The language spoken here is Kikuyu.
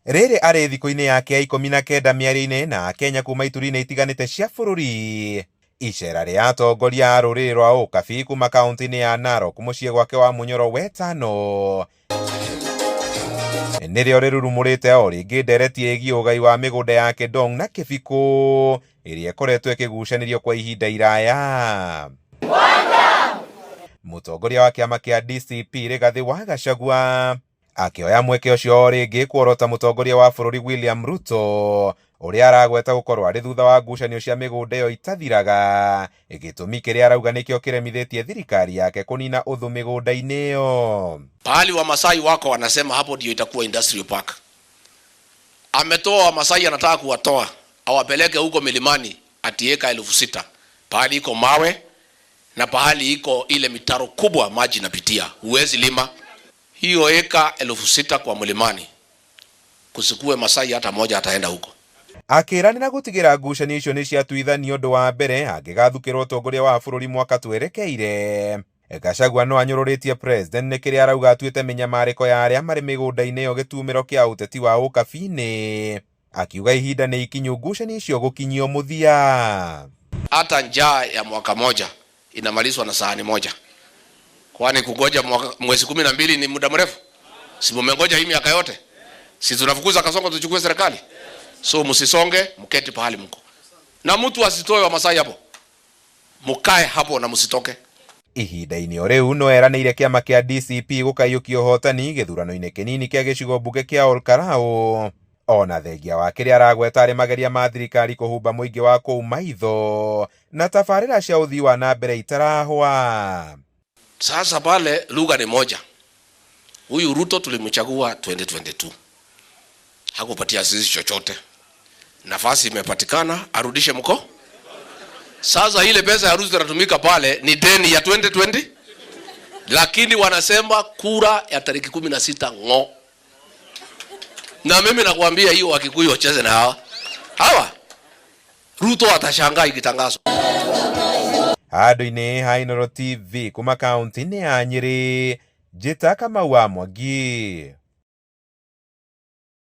Rĩrĩ arĩ thikũ-inĩ yake ya 19 mĩario-inĩ na Akenya kuma ituri-inĩ itiganĩte cia bũrũri. Icera rĩa atongoria a rũrĩrĩ rwa Ũkabi kuma kaunti-inĩ ya Narok mũciĩ gwake wa Munyoro wetano nĩrĩo rĩrurumũrĩte o rĩngĩ ndereti ĩgiĩ ũgai wa mĩgũnda ya Kedong na Kĩbikũ ĩrĩa ĩkoretwo ĩkĩgucanĩrio kwa ihinda iraya. Mũtongoria wa kĩama kĩa DCP Rigathĩ wa Gachagua akĩoya mweke ũcio o rĩngĩ kuorota mũtongoria wa bũrũri William Ruto ũrĩa aragweta gũkorwo arĩ thutha wa ngucanio cia mĩgũnda ĩyo itathiraga, gĩtũmi kĩrĩa arauga nĩkĩo kĩremithĩtie thirikari yake kũnina ũthũ mĩgũnda-inĩ ĩyo. Pahali Wamasai wako wanasema hapo ndio itakuwa industrial park. Ametoa Wamasai, anataka kuwatoa awapeleke huko milimani, ati eka 6,000 pahali iko mawe na pahali iko ile mitaro kubwa maji inapitia, huwezi lima hiyo eka 6,000 kwa mlimani, kusikue Masai hata moja ataenda huko. Akĩranĩra gũtigĩra ngucanio icio nĩ ciatuithanio ũndũ wa mbere angĩgathukĩrwo ũtongoria wa bũrũri mwaka twerekeire. Gachagua no anyũrũrĩtie president nĩ kĩrĩa arauga atuĩte mĩnyamarĩko ya arĩa marĩ mĩgũnda-inĩ ĩyo gĩtumĩro kĩa ũteti wa ũkabi-inĩ, akiuga ihinda nĩ ikinyu ngucanio icio gũkinyio mũthia. Hata njaa ya mwaka moja inamalizwa na sahani moja, kwani kungoja mwezi 12 ni muda mrefu? Si mumengoja hii miaka yote? Si tunafukuza Kasongo tuchukue serikali? So msisonge, mketi pahali mko, na mtu asitoe wa Masai hapo, mukae hapo na msitoke. Ihinda-inĩ o rĩu no eranĩire kĩama kĩa DCP gũkaiyũkia ũhotani gĩthurano-inĩ kĩnini kĩa gĩcigo mbunge kĩa Olkalau, ona thengia wa kĩrĩa aragweta arĩ mageria ma thirikari kũhumba mũingĩ wa kũu maitho na tabarĩra cia ũthii wa na mbere itarahwa. Sasa pale lugha ni moja. Huyu Ruto tulimchagua 2022, hakupatia sisi chochote, nafasi imepatikana arudishe mko. Sasa ile pesa ya Ruto inatumika pale ni deni ya 2020, lakini wanasema kura ya tariki 16 ng'o. Na mimi nakwambia hiyo Wakikuyu wacheze na hawa hawa, Ruto atashangaa ikitangazwa. Handũ-inĩ ha Inooro TV kuma kaunti-inĩ ya Nyĩrĩ, njĩta Kamau wa Mwangi.